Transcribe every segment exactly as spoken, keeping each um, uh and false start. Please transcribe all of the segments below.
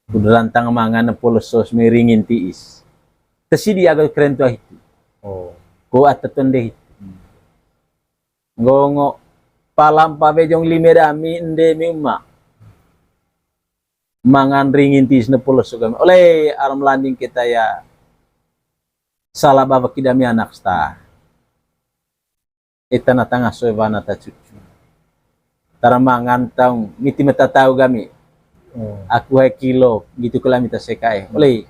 Kudu rantang mangan polos sos me ringin tiis. Tesi di aga keren tua hitu. Oh. Ko ata tonde hitu. Hmm. Nggongo palampa bejong lime dami ende mi uma. Mangan ringin tiis ne polos sugami. Oleh aram landing kita ya. Salah babak kidami anak sta. Eta na tanga soe bana ta cucu. Tara mangan taung, miti meta tau gami. Oh. Aku hai kilo, gitu kela mita sekae. Oleh.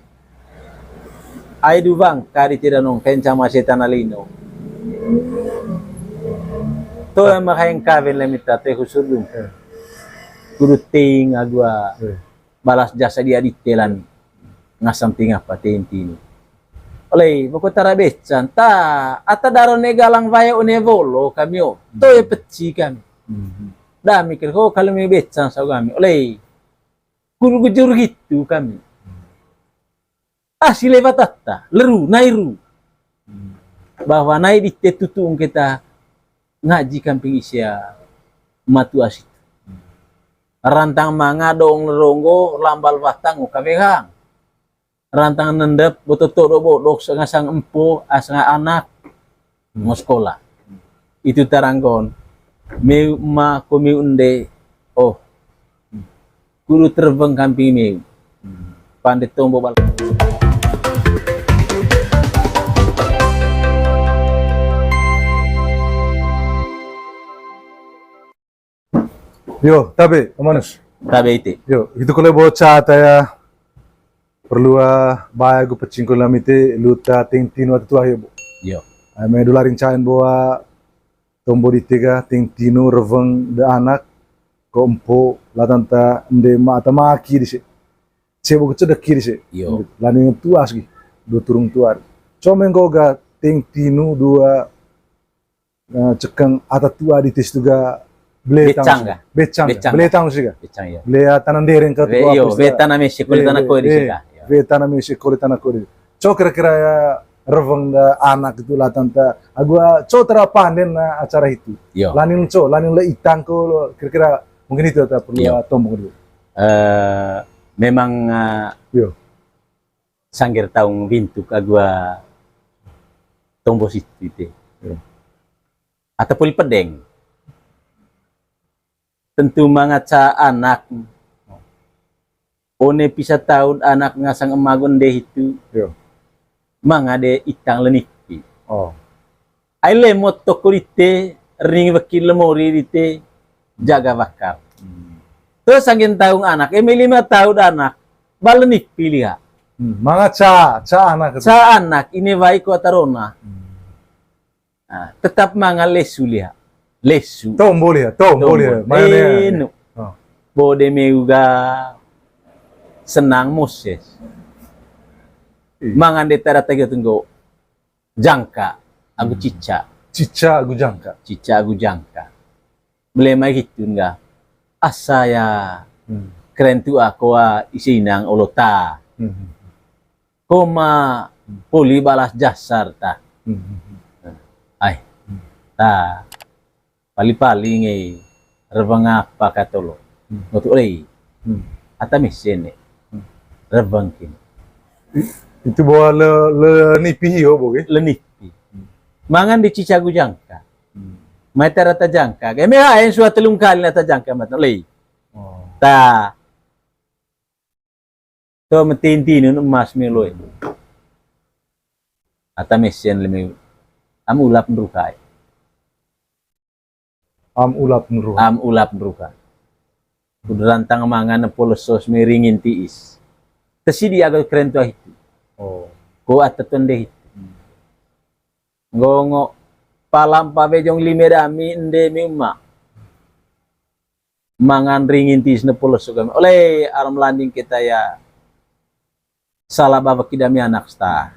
Ai du bang, kari tidak nong, kencang masih tanah lino. To yang makain kawin lah mita teh khusus dum. Eh. Kudu ting agua. Eh. Balas jasa dia di telan. Ngasam ting apa tentinu. Oleh, boko tara becan, ta, ata daro ne galang wae one wolo kami o. To ya peci kami. Hmm. Dah mikir, oh, kalau me becan sau kami. Oleh, guru gujur gitu kami. Asi lewat atta, leru, nairu. Hmm. Bahwa nai di te tutung kita ngaji kamping isia matu asit. Rantang manga dong leronggo lambal watang uka wegang. Rantang nendep boto todo bodok sengasang empo asanga anak mo sekolah. Itu taranggon. Meu ma ko meu ende. Oh. Kudu terbeng kamping meu. Pande tombo bal. Yo, tabe, Manus. Tabe ite. Yo, itu kole bocah taya perlu, ah, baya gu pecing kole lamite luta ting tinu ata tua yo, bo. Yo. Ai me dularin cain boa tombo di tega ting tinu reveng de anak ko empo latanta ende ma ata maki dise. Cebo ke cedeki dise. Yo. Lani tuas gi. Dua turung tuar. Cuma nggoga ting tinu dua eh, cekeng ata tua di tis tuga bele tang. Becang ga? Becang ga? Becang ga? Bele tang sih ga? Becang, iya. Bele, ah, tanah dereng ke tua yo, bele tanah mesi kole tanah kode sih ga? Iya. Bele tanah mesi kole tanah kode. Co kira-kira ya reveng da anak itu latanta. Agua co terapanden na acara itu. Yo. Lanin co, lanin le itang ko kira-kira mungkin itu ata perlu tombong dulu. Eh, memang, eh, yo. Sangger taung bintuk agua tombo situ ite. Ata poli pedeng. Tentu mangaca anak. One pisa taun anak ngasang emagon de hitu. Manga de itang lenipi. Oh. Ai lemot toko dite, ring weki lemori dite, jaga bakar. Hmm. Terus sanggen taung anak, eme lima taun anak, balenik pilih ha. Hmm. Manga ca, ca anak itu. Ca anak, ini wai ko atarona. Hmm. Nah, tetap manga lesu liha. Lesu. Tombo liha, tombo liha. Mana ya? Eno. Oh. Bode meuga senang Moses. Iya. Mangan de tara tagi tenggo. Jangka agu cica. Cica agu jangka. Cica agu jangka. Bele mai hitun ga. Asa ya keren tu aku a isi inang olo ta. Koma poli balas jasar ta. Ai. Ta. Pali-pali nge reveng apa katolo. Hmm. Ngotu oleh. Hmm. Ata mesen ne. Hmm. Reveng kin. I-, itu bawa le, le nipi hio bo ge? Le nipi. Hmm. Mangan di cica agu jangka. Hmm. Mai tara ta jangka. Ge me haen sua telung kali na ta jangka mata oleh. Oh. Ta. To metin tinun emas meloi. Ata mesen lemi. Am ulap nrukai. Am ulap nruka. Am ulap nruka. Kudu rantang mangan polos sos me ringin tiis. Tesi di aga keren tua hitu. Oh. Ko ata tonde hitu. Hmm. Nggongo palampa bejong lime dami ende mi uma. Mangan ringin tiis ne polos sugami. Oleh aram landing kita ya. Salah babak kidami anak sta.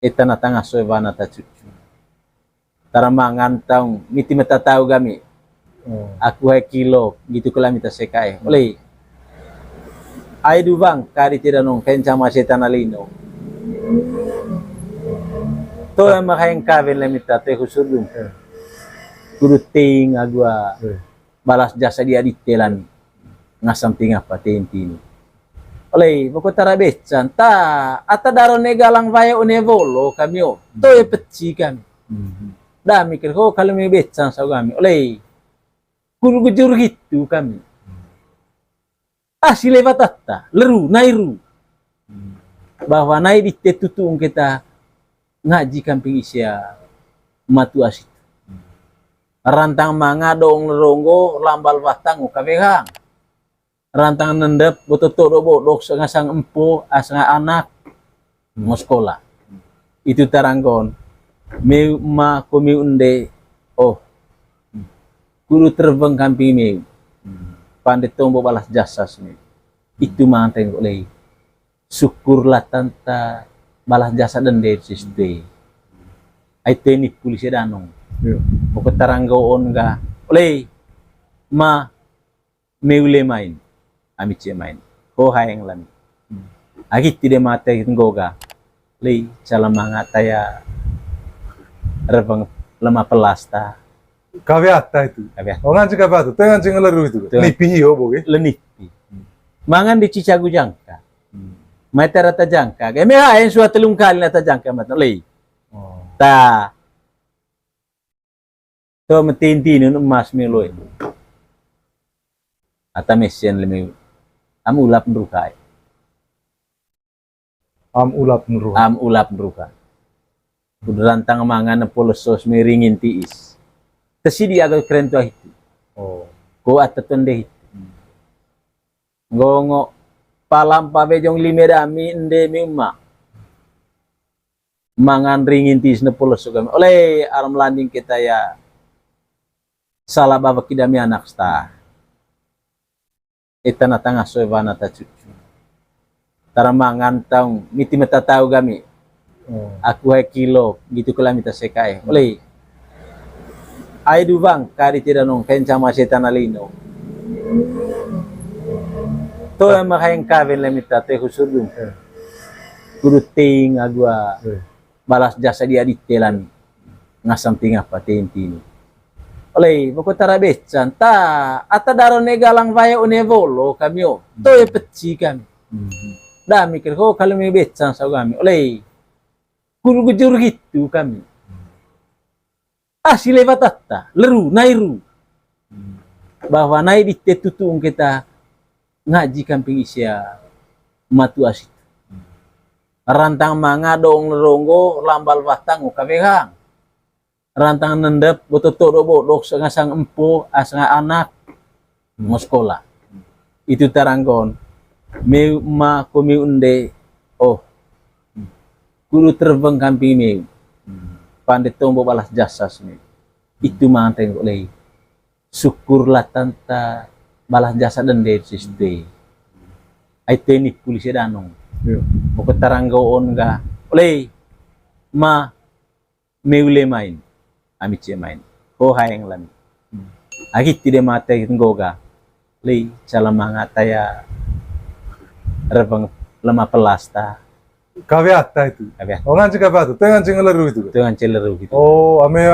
Eta na tanga soe bana ta cucu. Tara mangan taung, miti meta tau gami. Hmm. Aku hai kilo, gitu kela mita sekae. Oleh. Ai du bang, kari tidak nong, kencang masih tanah lino. To yang makain kawin le mita teh khusus dum. Hmm. Kudu ting agua. Hmm. Balas jasa dia di telan. Ngasam ti ngapa tentinu. Olei, boko tara becan, ta, ata daro ne galang wae one wolo kami o. Toe peci kami. Dami ker ho kalau me becan sau kami. Olei, kuru gejur hitu kami. Asi lewat ata, leru, nai ru. Bahwa nai dite tutung kita ngaji kamping isia matu asi. Rantang manga dong leronggo lambal watang uka wehang. Rantang nendep boto todo bodok sengasang empo asanga anak mo sekolah. Itu taranggon. Meu ma ko meu ende. Oh. Kudu terweng kamping meu. Pande tombo balas jasa sini. Itu manteng oleh syukur latanta balas jasa dende siste. Ai teni polisi danong. Pokok taranggon ga oleh ma meu le main, ami ce main. Ho haeng lami. Agi tide mate nggoga. Lei, cala manga taya reveng lema pelas ta. Kawe ata itu. Kawe ata. Oh, ngancing kawe ata. Tengah ngancing ngeleru itu. Tengah. Nipi hio boge. Lenipi. Mangan di cicagu jangka. Mai tara ta jangka. Ge me haeng sua telung kali na ta jangka mata. Lei. Oh. Ta. To metinti nun emas miloi. Ata mesen lemi. Am ulap nrukai. Am ulap nrukai. Am ulap nrukai. Kudu rantang mangan polos sos miringin tiis. Tesidi aga keren tu ahitu. Oh. Ko ata tonde hitu. Ngongo palam pabejong lime dami ende mi uma. Mangan ringin tis ne polos sugam. Oleh aram landing kita ya. Salah babaki dami anak sta. Eta na tangah soe wana ta cucu. Tara mangan taung miti meta tau gami. Oh. Aku hai kilo gitu kela mita sekae. Oleh ai du bangka di tida nong kenca masih tanah lino. To yang makain kawin le mita te husudung. Eh. Kudu ting agua. Eh. Balas jasa dia di telan. Ngasam ting apa tentini. Oleh boko tara becan ta ata daro ne galang wae one wolo kami o. To e peci kami. Dami ker ho kalau me becan sau kami. Oleh guru gejur hitu kami. Asi lewat ata, leru, nai ru. Bahwa nai dite tutung kita ngaji kamping isia matu asi. Rantang manga dong leronggo lambal watang uka wehang. Rantang nendep boto todo bodok sengasang empo asanga anak. Mo sekolah. Itu taranggon. Meu ma ko meu ende. Oh. Kudu terweng kamping meu. Pande tombo balas jasa sini. Itu manteng oleh syukur latanta balas jasa dende siste. Ai teni polisi danong. Pokok taranggon ga oleh ma meule main, ami ce main. Ho haeng lami. Agi tide mate nggoga. Lei, cala manga taya reveng lema pelas ta. Kawe ata itu. Kawe ata. Oh, ngancing kawe ata. Tengah ngancing leru itu. Tengah ngancing leru gitu. Oh, ame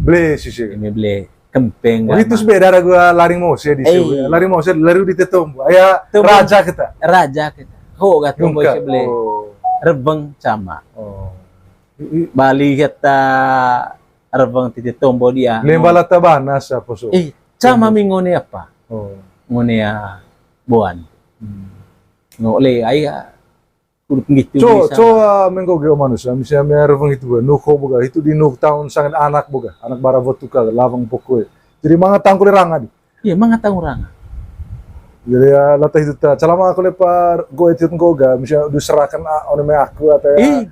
ble sisi. Ame ble kempeng. Oh, itu sebeda ada gua laring mose di sini. Laring mose leru di tetombo. Aya raja kita. Raja kita. Ho gatombo sebe. Reveng cama. Oh. Bali heta reveng titi tombo dia. Lembala tabana siapa so? Eh, cama mi ngone apa? Oh. Ngone ya boan. Ngole ai kudu penggitu. Co, co mengko geo manusia misalnya reveng itu boga, nuk ho boga, itu di nuk tahun sangat anak boga, anak bara botuka lawang pokoknya. Jadi manga tangkul ranga di. Iya, manga tau orang. Jadi ya, lata itu ta. Calama aku lepa go itu nggoga, misalnya diserahkan a, one me aku atau ya,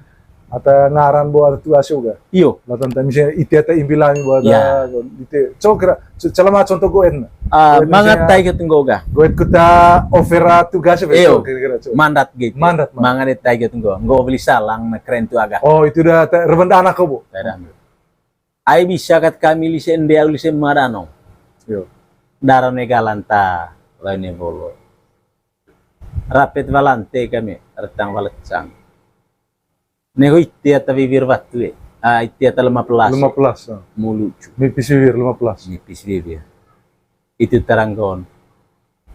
atau ngaran bo atau tu asu ga. Iyo. Lata ta misalnya iti atau imbilami bo atau ite. Coba kira, calama contoh go en. Ah, manga tai ke nggoga. Go et kuta overa tugas apa? Iyo. Kira-kira coba. Mandat gitu. Mandat. Manga de tai ke nggoga. Nggo beli salang na keren tu aga. Oh, itu udah revenda anak ko, Bu. Tidak. Ai bisa kat kami lise ende au lise madanong. Daro ne galanta lain ne bolo. Rapet walante kami retang walecang. Ne ho ite ata wiwir watu e. Ah, ite ata lima belas. Lima belas. Mulucu. Mipis wiwir lima belas. Mipis wiwir. Itu taranggon.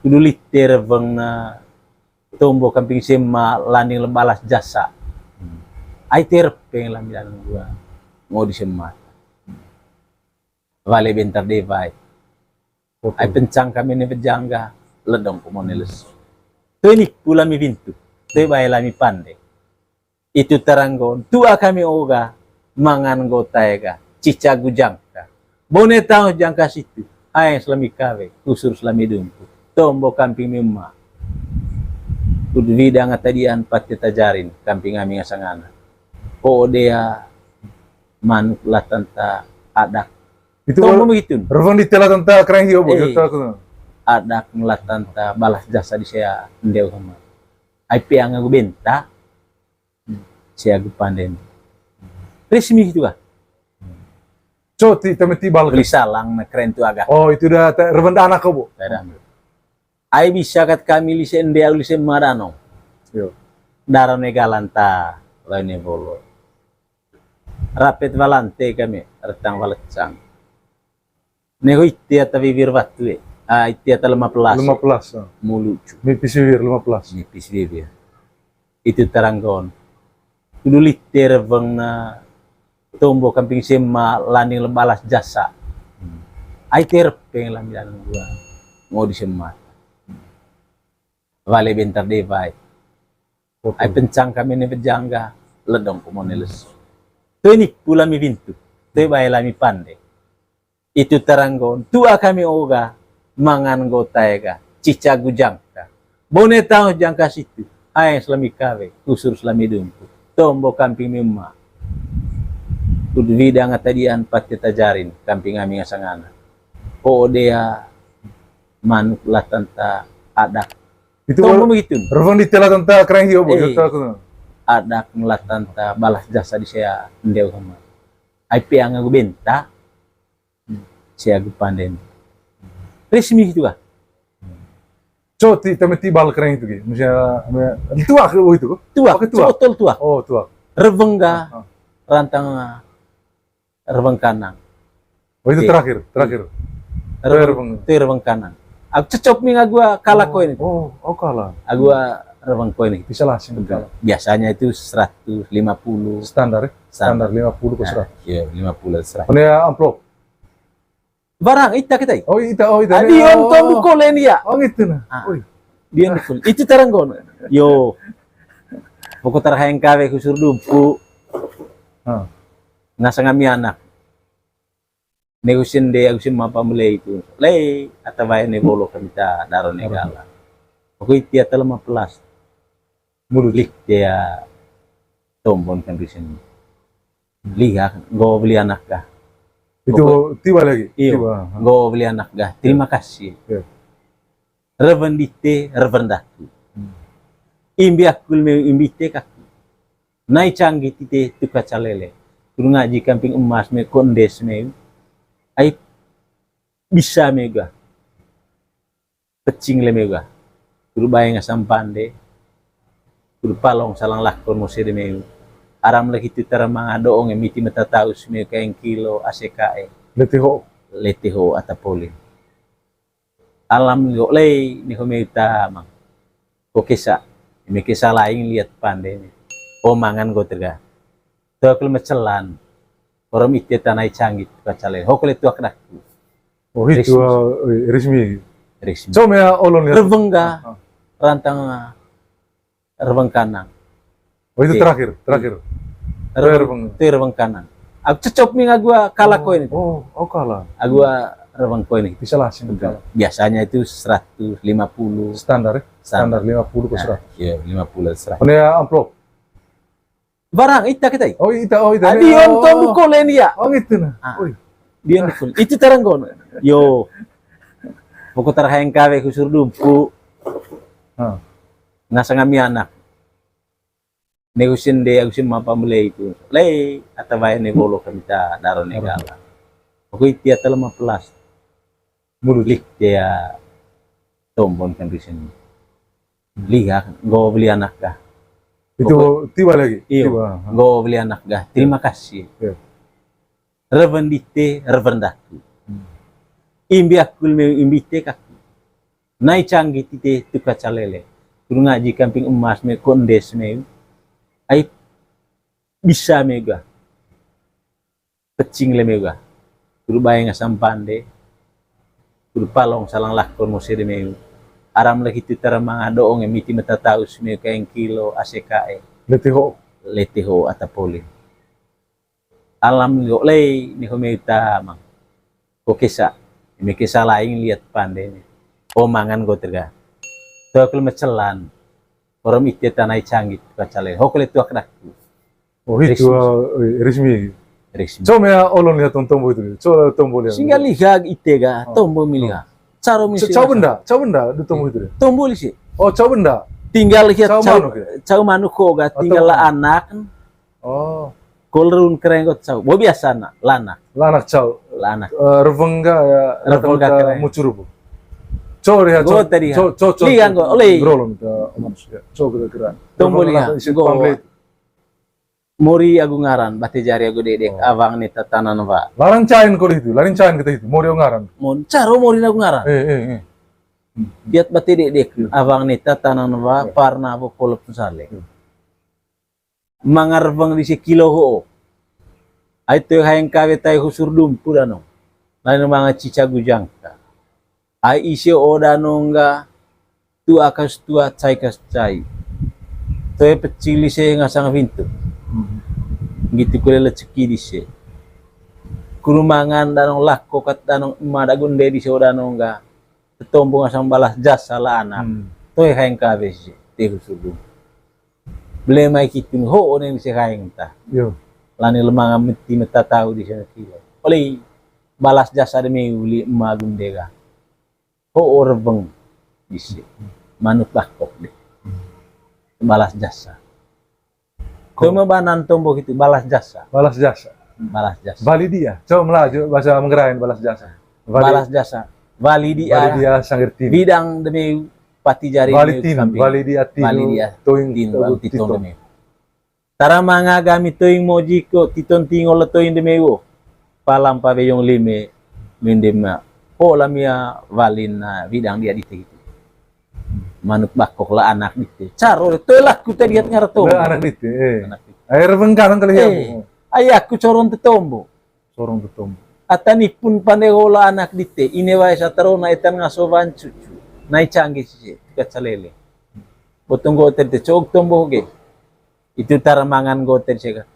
Tudu lite rewengna tombo kamping sema landing le balas jasa. Hmm. Ai terpeng lami danong dua. Ngo di sema. Wale bentar de wai. Oke. Ai pencang kami ne pejangga ledong ko mone lesu. Toe nipu lami pintu. Toe bae lami pande. Itu taranggon, tua kami oga, mangan gotae ga, cica gujangka. Bone tahu jangka situ, aeng selami kawe, kusur selami dumpu, tombo kamping mema. Tudu widang atadian pate tajarin, kamping ami ngasangana. Ko dea manuk latanta adak. Itu tombo begitu. Revang di tela tanta kereng hio, Bu, eh, tela tanta. Adak latanta balas jasa di sea ndeu sama. Ai peang agu benta. Sia gu panden. Resmi itu kah? Coti teme tibal. Beli salang na keren tu aga. Oh, itu dah revenda anak kau, Bu. Tidak. Ai bisa kat kami lise ende au lise madanong. Yo. Daro ne galanta, lain ne bolo. Rapet walante kami, retang walecang. Nego ite ata wiwir watu e. Ah, ite ata lima belas. Lima belas, ah. Mulu cu. Mipis wiwir lima belas. Mipis wiwir. Itu taranggon. Tudu lite rewengna tombo kamping sema landing le balas jasa. Hmm. Ai terpeng lami danong dua. Ngo di sema. Wale bentar de wai. Oke. Ai pencang kami ne pejangga ledong ko mone lesu. Toe nipu lami pintu. Toe bae lami pande. Itu taranggon, tua kami oga, mangan gotae ga, cica gujangka. Bone tahu jangka situ, aeng selami kawe, kusur selami dumpu, tombo kamping mema. Tudu widang atadian pate tajarin, kamping ami ngasangana. Ko dea manuk latanta adak. Itu tombo begitu. Revang di tela tanta kereng hio, Bu, eh, tela tanta. Adak latanta balas jasa di sea ndeu sama. Ai peang agu benta. Sia gu panden. Resmi itu kah? Coti teme tibal kereng itu ki. Misalnya, tuak itu kok. Tuak, oke, tuak. Sebotol tuak. Oh, tuak. Reveng ga, ah, ah, rantang, ah, reveng kanang. Oh, itu terakhir, terakhir. Reveng, reveng. Itu reveng kanang. Aku cecop mi agu kala koin itu. Oh, oh, kala. Agu reveng koin itu. Bisa lah, sih, kala. Biasanya itu seratus lima puluh. Standar, ya? Standar. Standar lima puluh ke seratus. Nah, iya, lima puluh seratus. Ini ya, amplop. Barang, ita kita. Oh, ita, oh, ita. Adi, oh, onto buko len ya. Oh, gitu nah. Ah. Oi. Dia buko. Itu taranggon. Yo. Pokok tarhaeng kawe kusur dumpu. Ah. Nasa ngami anak. Nego sende, aku sema pamulai itu. Lei, ata wae ne bolo kami ta daro ne gala. Pokok ita ata lima belas. Mulut. Lih, dia tombon kan di sini. Liha, nggo beli anak gah. Itu tiba lagi? Iyo, tiba. Nggo beli anak gah. Terima kasih. Iya. Reven dite, reven daku. Hmm. Imbi aku leme, imbi te kaku. Nai canggih tite tuka calele. Kudu ngaji kamping emas me, kondes me. Ai bisa me gah. Pecing le meu ga. Kudu bae ngasang pande. Kudu palong salang lakon mose de meu. Aram lagi tu tara manga doong e miti meta taus meu kaeng kilo aseka e. Lete ho. Lete ho ata poli. Alam lio lei ni ho meu tamang. Ko kesa. Eme kesa laing liat pande ni. O mangan go tega. Toa kul mecelan. Korom ite tanai canggih tuka cale. Ho kule tuak daku. Oh, itu, resmi. Ah, eh, resmi. Resmi. So, mea olon ya? Reveng ga, ah, ah, rantang, ah, reveng kanang. Oh, itu terakhir, terakhir. Reveng, reveng. Te reveng kanang. Aku cecop mi agu kala koin itu. Oh, oh, kala. Agu reveng koin itu. Bisa lah, sih, kala. Biasanya itu seratus lima puluh. Standar, ya? Standar. Standar lima puluh ke seratus. Nah, iya, lima puluh seratus. Ini ya, amplop. Barang, ita kita. Oh, ita, oh, ita. Adi, oh, onto buko len ya. Oh, gitu nah. Ah. Oi. Dia buko. Itu taranggon. Yo. Buko tarhaeng kawe kusur dumpu. Ah. Nasa ngami anak. Nego sende, aku sema pamulai itu. Lei, ata wae ne bolo kami ta daro ne gala. Pokok ita ata lima belas. Mulut. Lih, dia tombon kan di sini. Liha, nggo beli anak gah. Itu tiba lagi? Iyo. Tiba. Nggo beli anak gah. Terima kasih. Iya. Reven dite, reven daku. Hmm. Imbi aku leme, imbi te kaku. Nai canggih tite tu kaca lele. Kudu ngaji kamping emas meu, kondes meu. Ai bisa meu ga. Pecing le meu ga. Kudu bae ngasang pande. Kudu palong salang lakon mose de meu. Aram lagi tu tara manga do'ong e miti meta taus meu kaeng kilo asekae. Lete ho. Lete ho ata poli. Alam liho lei ni ho meu ta mang. Ko kesa. Eme kesa laing liat pande ni. O mangan ko terga. Tuak le mecelan. Orom ite tanai canggih kaca lele. Ho kele tuak daku. Oh, itu, Rismi. Ah, eh, Rismi. Rismi. Coba ya, olon lihat tombo itu. Coba tombo lihat. Singgal lihat ite ga, tombo mi lihat. Caro mi lihat. Cau benda, cau benda di tombo itu. Tombo lise. Oh, cau benda. Tinggal lihat cau manuk ya? Cau manuk ko ga, tinggal la anak. Oh. Kolrun kerenggot cau. Bo biasa na, lanak. Lanak cau. Lanak. Eh, revengga ya, revengga kereng. Mucur bu. Cau lihat cau. Go tadi. Cau, cau, cau. Lihat go, oleh. Rolon ke manusia. Cau kira-kira. Tombo lihat. Go. Mori agu ngaran, bate jari agu dedek, oh. Awang ne tatanan wa. Laran cain ko itu, laran cain kita itu, mori agu ngaran. Mon, caro mori agu ngaran. Eh, eh, eh. Lihat bate dedek, awang ne tatanan wa, parna bo kolop sale. Mangar bang di sekilo ho. Ai tu haeng kawe tai husur dumpu danong. Lain manga cica gujangka. Ai ise o danong ga, tua kas tua, cai kas cai. Toe pecil ise ngasang pintu. Gitu kule leceki dise. Kurumangan danong lako kat danong ema dagunde dise o danong ga. Tetombo ngasang balas jasa la anak. Toe haeng kawe si, te husur dumpu. Bele mai kitu ho onen dise haeng ta. Yo. Lani lemanga meti meta tau dise kilo. Oleh balas jasa de meu li ema gunde ga. Ho orebeng dise. Manuk bakok de. Balas jasa. Ko. Toma banan tombo gitu, balas jasa. Balas jasa. Balas jasa. Bali dia. Coba melaju bahasa Menggerain balas jasa. Bali. Balas jasa. Bali dia. Bali dia sangger tin. Bidang de meu pati jari bali meu tin, kambing. Bali dia tin. Bali dia toing, tin, toing, bali titong de meu. Tara manga gami toing moji ko titong tingol toing de meu. Palam pabeyong lime mendema. Ho lamia walin na bidang dia di teh. Manuk bakok la anak dite. Caro de, toe laku te diat ngara tombo. La anak dite, eh. Anak dite. Air bengkalan kali ya. Eh, ayahku coron tetombo. Coron tetombo. Atani pun pande hola anak dite. Ine wae satarona etan ngaso wan cucu. Nai canggih sise, kaca lele. Botong goter te cok tombo ge. Itu tara mangan goter sega.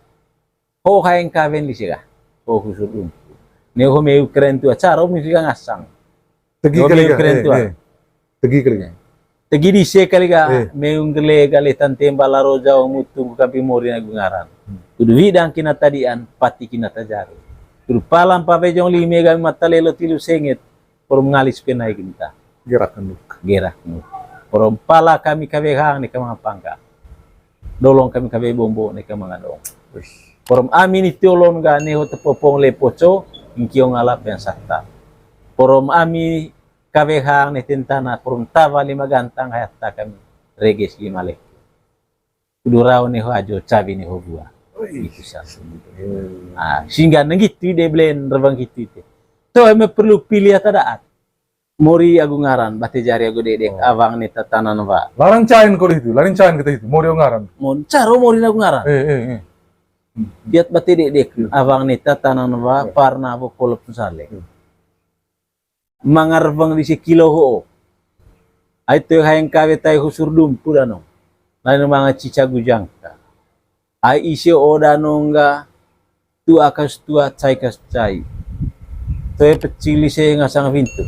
Ho haeng kawen di sega. Ho husur dumpu. Ne ho meu keren tua. Caro mi sega ngasang. Tegi kali ga, eh, eh. Tegi kali ga. Tegi dise kali ga, eh. Meung gele gale tante mbala roja mutu kapi mori nagu ngaran. Kudu widang kina tadian, pati kina tajari. Kudu palam pabejong lime gami mata lelo tilu senget, porom ngalis penai genta. Gerak nuk. Gerak nuk. Porom pala kami kawe hang ne kamang pangga. Dolong kami kawe bombo ne kamang dong. Porom ami ni tiolon ga ne ho tepopong le poco, ingkiong alap yang sata. Porom ami kawe hang ne tentana, porom tawa lima gantang hayatta kami reges lima leh. Kudu rau ne ho ajo, cawi ne ho bua. Itu sa. Ah, singga nenggitu de belen rebang gitu itu. To eme perlu pilih atau daat. Mori agu ngaran, bate jari agu dedek, awang ne tatanan wa. Laran cain ko itu, laran cain kita itu, mori agu ngaran. Mon, caro mori agu ngaran. Eh, eh, eh. Diat bate dedek, awang ne tatanan wa, parna bo kolop sale. Mangar bang di sekilo ho. Ai toe haeng kawe tai husur dumpu danong. Lain manga cica gujangka. Ai ise o danong ga tua kas tua, cai kas cai. Toe pecil ise ngasang pintu.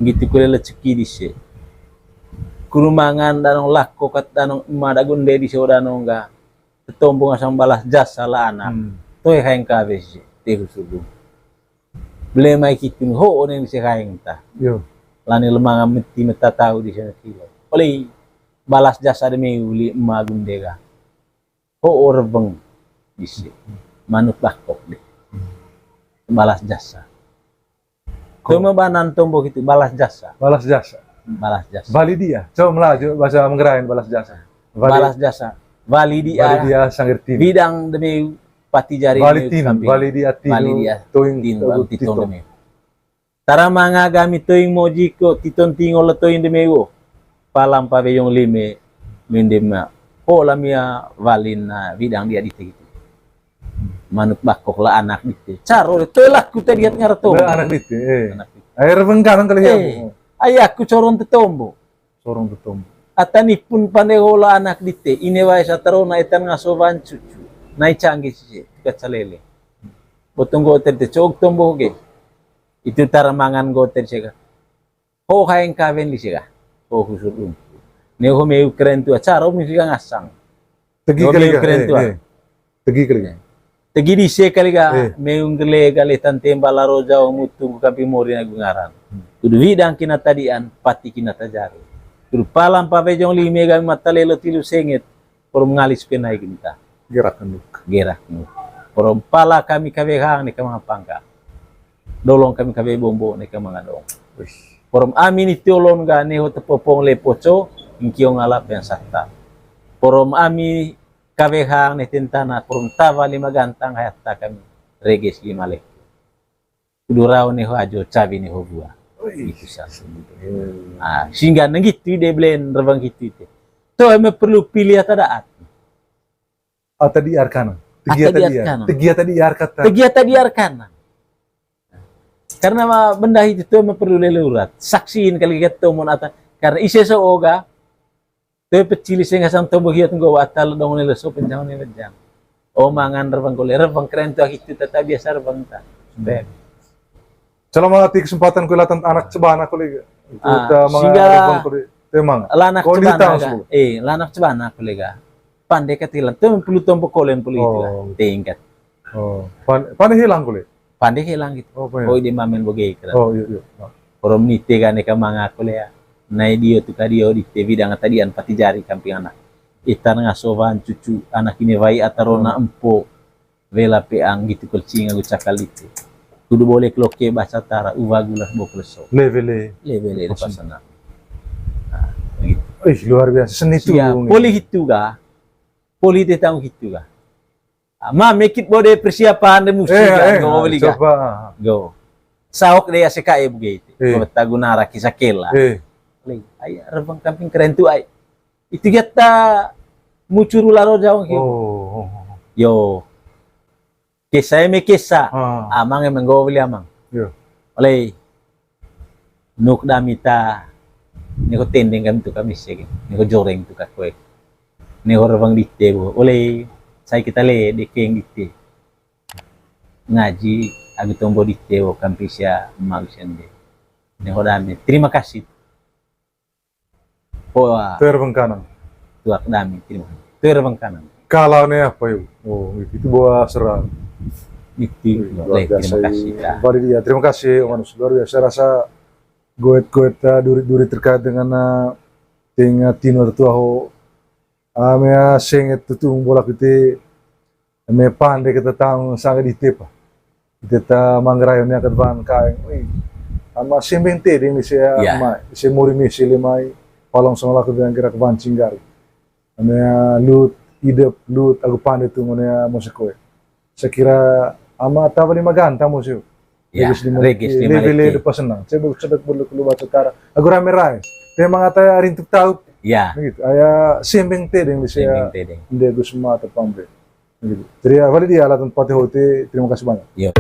Gitu kule leceki dise. Kurumangan danong lako kat danong ema dagunde dise o danong ga. Tetombo ngasang balas jasa la anak. Toe haeng kawe si, te husur dumpu. Bele mai kitu ho onen dise haeng ta. Yo. Lani lemanga meti meta tau dise kilo. Oleh balas jasa de meu li ema gunde ga. Ho orebeng dise. Manuk bakok de. Balas jasa. Ko. Toma banan tombo gitu, balas jasa. Balas jasa. Balas jasa. Bali dia. Coba melaju bahasa Menggerain balas jasa. Bali. Balas jasa. Bali dia. Bali dia sangger tin. Bidang de meu pati jari bali meu tin, kambing. Bali dia tin. Bali dia toing, tin, toing, bali titong de meu. Tara manga gami toing moji ko titon tingol toing de mewo. Palam pa bejong lime mendema. Ho lamia walin na widang dia dite gitu. Manuk bakok la anak dite. Caro de toy laku tadi hat ngara tombo. La anak dite, eh. Anak dite. Air bengkaran kali ya, eh, Bu. Ayahku corong tetombo. Corong tetombo. Ata ni pun pande hola anak dite, ine wae satarona etan ngaso wan cucu. Nai canggi sise, kacalele. Botong goter te cok tombo ge. Itu tara mangan goter sega. Ho haeng kawen di sega. Ho husur um. Ne ho meu keren tua caro mi sega ngasang. Tegi kali ga, eh, eh. Tegi kali ga. Tegi dise kali ga, eh, meung gele gale tante mbala roja mutu kampi mori na gungaran. Hmm. Tudu widang kina tadian, pati kina tajari. Tudu palam pa bejong lime gami mata lelo tilu senget, porom ngalis penai ginta. Gerak nuk. Gerak nuk. Porom pala kami kawe hang ne kamangapangka. Dolong kami kawe bombo ne kamangadong. Wih. Porom ami ni tiolon ga ne ho tepopong le poco, ingkiong alap yang sakta. Porom ami kawe hang ne tentana, porom tawa lima gantang hayatta kami reges lima leh. Udu rau ne ho ajo cawi ne ho bua. Ui. Itu sa. Hmm. Ah, sehingga nenggitu de belen rebang gitu itu. Tuh emang perlu pilih atau daat. Ata di arkana. Ata di arkana. Tegi ata di arkata. Tegi ata di arkana. Karena ma benda itu tuh emang perlu lele urat. Saksiin kali gitu mon ata. Karena ise so oga. Te pecili sing hasang tombo hiat nggo wata ledong ne leso pencang ne lejang. O mangan rebang kole, rebang keren tu ahitu tata biasa rebang ta. Beb. Selama ti kesempatan kue latan anak cebana kole. Itu ah, ta mangan sehingga rebang kole. Te mangan. Lanak cebana ga. Eh, lanak cebana kole ga. Pande katilan. Te pelu tombo kolen pelu itu ga. Oh. Tingkat. Oh, pan-, pande hilang kole. Pande helang gitu. Oh, iya. Oh, di mamen boge kira. Oh, iya, iya. Oh. Porom nite gane ka manga kole ya. Nai dio tu ka dio dite bidang tadian pati jari kamping anak. Itan ngaso wan cucu anak ini wai atarona empo. Wela peang gitu kelcing agu cakal dite. Kudu boleh keloke bahasa tara uwa gula bokleso. Lewele. Lewele pasana. Nah, gitu. Ih, luar biasa seni tuh. Poli hitu ga. Poli te tau hitu ga. Ah, ma mekit bo de persiapan de musik eh, kan, eh, go beli ga. Coba. Go. Saok de A C K E buge itu. Eh. Go tagu nara kisah kela. Eh. Lei, ai rebang kamping keren tu ai. Itu kita mucuru laro jauh gitu. Oh, oh, oh. Yo. Kesa eme kesa. Ah. Amang eme go beli amang. Yo. Oleh. Nuk dami ta, neko tendeng kami tu kami sege, neko joreng tu kakoek. Neko rebang dite bo, oleh sai kita le dekeng dite. Ngaji agu tombo dite bo kampi sia mau sende. Neko dami, terima kasih. Poa. Ter bengkanang. Tuak dami, terima kasih. Tuir bangkanan. Kalau ne apa yuk? Oh, itu bawa serang. Itu, wih, luar biasa. Terima kasih, Kak. Kembali dia. Terima kasih, Om Manus. Luar biasa rasa goet-goet, eh, duri-duri terkait dengan, eh, ting, eh, tino tertua ho. Ah, mea senget tutung bola piti. Eme pande kita taung sanga dite pa. Ite ta Manggarai ne akat wan kaeng. Ui. Ama sembeng tedeng ni se ama, se muri misi lemai. Palong sama laku dengan gerak wan cinggari. Ame lut idep lut agu pande tu ngone mo sekoe. Sekira ama tawa lima ganta mo sio. Ya, regis lima leke. Lebe le depa senang. Saya baru sedek berlu keluar sekarang. Agu rame rai. Tema ngata rintuk tau. Ya. Gitu. Aya sembeng tedeng ni se. Sembeng tedeng. Inde Gus ma terpambe. Gitu. Jadi, ah, balik dia lah tempat hotel. Terima kasih banyak. Iya.